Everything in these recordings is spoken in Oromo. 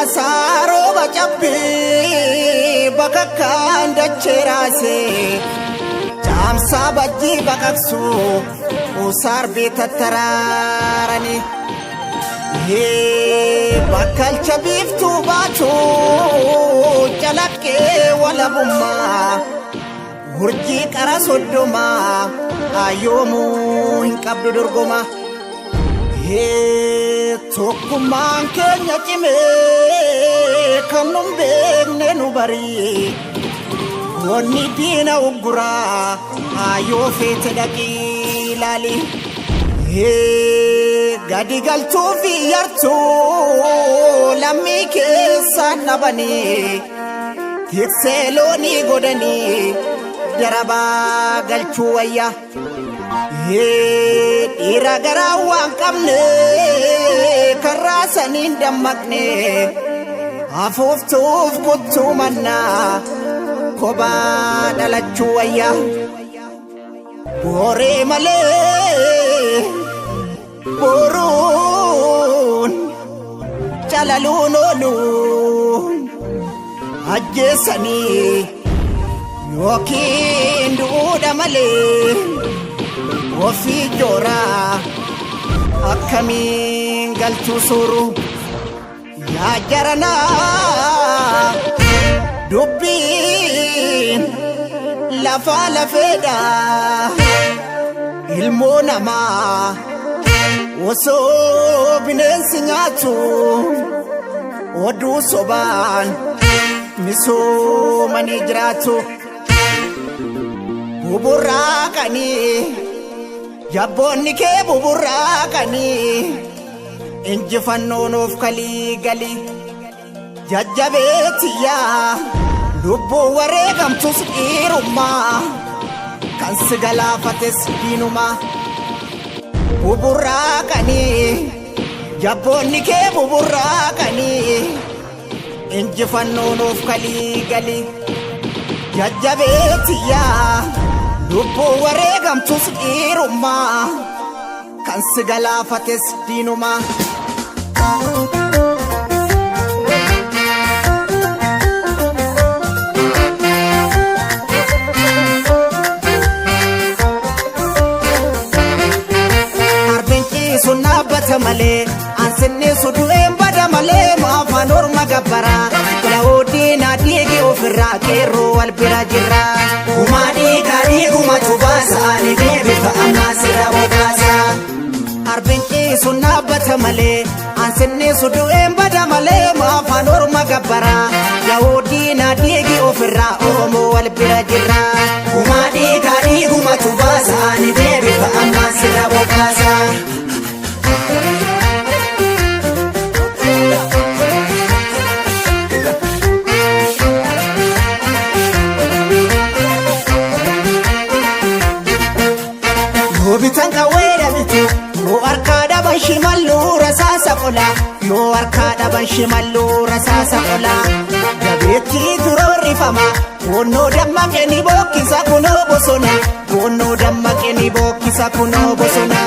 Bokaasaa rooba cabbii bakakkaan dachee raasee caamsaa bajjii baqaqsu usaarbii tattaraaranii. Bakkalcha biiftuu baatu calaqqee walabummaa urjii qara 30 ayyoomuu hin qabdu dorgoma. Tokkummaan keenya cimee kan nun beekne nu barii wanni diina ugguraa yoo feete dhaqii ilaali. Gadi galtuu fi yartuu lammii keessaan dhabanii tiksee loonii godhanii darabaa galchuu wayya. Dhiira garaa waan qabne karraa saniin dammaqne afuuftuuf kuttuu mannaa kophaa dhalachuu wayya. Booree malee boruun calaluun oolu ajjeessanii yookiin du'uudha malee ofii jooraa akkamiin galchuu suuru yaa jaranaa dubbiin lafaa lafeedha ilmoo namaa osoo bineensi nyaatu oduu sobaan misoomanii jiraatu buburraaqanii jabboonni kee buburraaqanii injifannoon of kalii galii jajjabeetiyyaa lubbuu wareegamtus dhiirummaa kan si galaafates diinumaa buburraaqanii jabboonni kee buburraaqanii injifannoon of kalii galii jajjabeetiyyaa lubbuu wareegamtus dhiirummaa kan si galaafates diinumaa. Arbeen ciisuun dhaabbata malee ansinniisu du'een bada malee maafaan orma gabbaraa Yaa'uuddiin adiigi ofirraa qeerroo wal bira jirra. Gumaa dhiigaa dhiigumatu baasa ani deebifa ammaa sirra bobaasa. Arbeen ciisuun dhaabbata malee ansinniisu du'een bada malee maafaan orma gabbaraa Yaa'uuddiin adiigi ofirraa Oromoo wal bira jirra. Gumaa dhiigaa dhiigumatu baasa ani deebifa ammaa sirra bobaasa. Yoo bitan qawwee dhabitu yoo harkaa dhaban shimalluu rasaasa qola yoo harkaa dhaban shimalluu rasaasa qola jabeettii turoorrifama goonnoo dammaqe ni bookkisa kunoo bosona goonnoo dammaqe ni bookkisa kunoo bosona.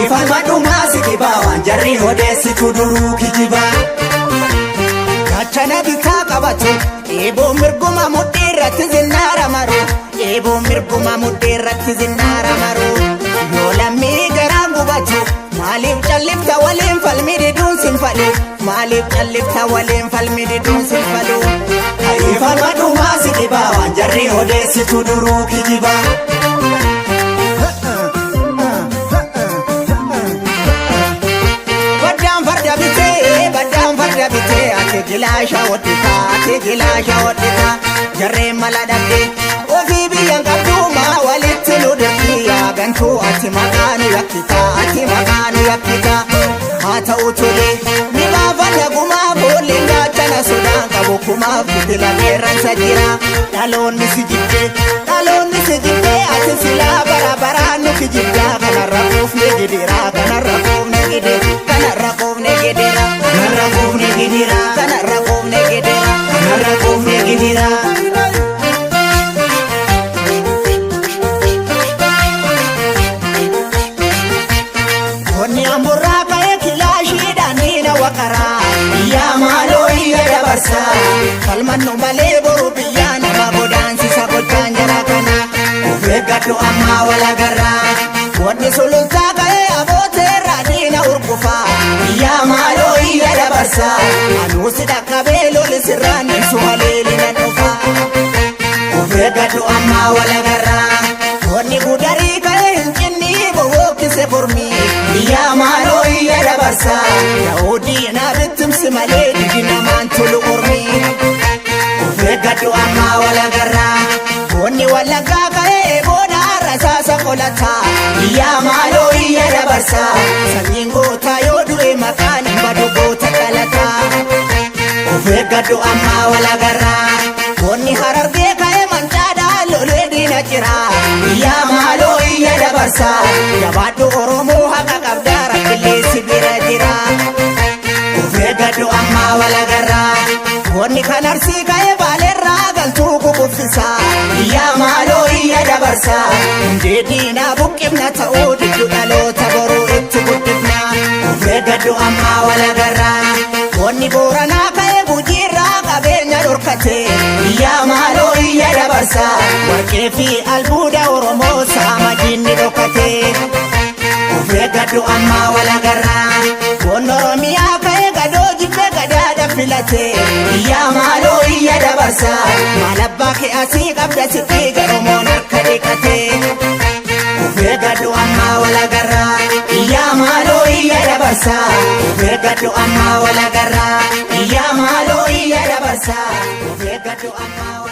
Ifama dhumaa si dhibaa waan jarri odeessitu duruu kijibaa. Gaachana bitaa qabatu eeboo mirguma mudhii irratti zinnaara maru eeboo mirguma mudhii irratti zinnaara maru yoo lammii garaan gubatu maaliif callifta waliin falmi diduun sin falu maaliif callifta waliin falmi diduun sin falu. Ifama dhumaa si dhibaa waan jarri odeessitu duruu kijibaa. Baddaan farda bitee baddaan farda bitee ati gilaasha hodhitaa ati gilaasha hodhitaa jarreen mala dhabdee ofii biyyan qabduumaa walitti nu dirqii yaa gantuu ati maqaa nu yakkitaa ati maqaa nu yakkitaa haa ta'u tolee ni baafanna gumaa boolleen gaachana sodaan qabu kumaaf fitila qeerransa jira dhaloonni si jibbee dhaloonni si jibbee ati silaa bara baraan nu kijibdaa kanarra quufne gidiraa kanarra quufne gidira kanarra quufne gidira Kanarra quufne gidira. kanarra quufne gidira. Kanarra quufne gidira. Onni amburraa ka'ee kilaashiidhaan diina waqaraa. Yaa maaloo iyya dabarsa. Falmannu malee boru biyyaa nama godaansisa gochaan jara kana. Of eeggadhu ammaa walagarraa. Wanni sulultaa ka'ee abooteerraa diina urgufaa. Iyyaa maaloo iyya dabarsa. Anuusi dhaqqabee loli sirraan ibsu haleeli nan dhufa. Of eeggadhu ammaa walagarraa. Wanni gudarii ka'ee hin cinni bohokkise mormii. Iyyaa maaloo iyya dabarsa. Ta'uu diinaa bittimsi malee didi namaan tolu ormii. Of eeggadhu ammaa walagarraa. Wanni wallaggaa ka'ee booda rasaasa qolataa. Iyyaa maaloo iyya dabarsa. Sanyiin gootaa yoo du'e maqaan hin badu goota dhalataa. Of eeggadhu ammaa walagarraa. Wanni harargee ka'ee mancaadhaa lolee diina jira. Iyyaa maaloo iyya dabarsa. Jabaadhu Oromoo haqa qabdaa rakkillee si bira jira. Of eeggadhu ammaa walagarraa. Wanni kan arsii ka'ee baaleerraa galtuu kukuffisa. Iyyaa maaloo iyya dabarsa. Hundee diinaa buqqifna ta'uu diddu dhaloota boruu itti guddifna. Of eeggadhu ammaa walagarraa. Wanni booranaa ka'ee gujiirraa qabeenya dhorkate. Iyyaa maaloo iyya dabarsa. Warqee fi albuuda Oromoo saama diinni dhokate. Of eeggadhu ammaa walagarraa. Wanni Oromiyaa ka'ee gadoo jibbee gadaadha filate. Iyyaa maaloo iyya dabarsa. Maal abbaa kee asii qabda sitti garomoon harka dhiqate. Of eeggadhu ammaa walagarraa. Iyyaa maaloo iyya dabarsa. Of eeggadhu ammaa walagarraa. Iyyaa maaloo iyya dabarsa. Of eeggadhu ammaa.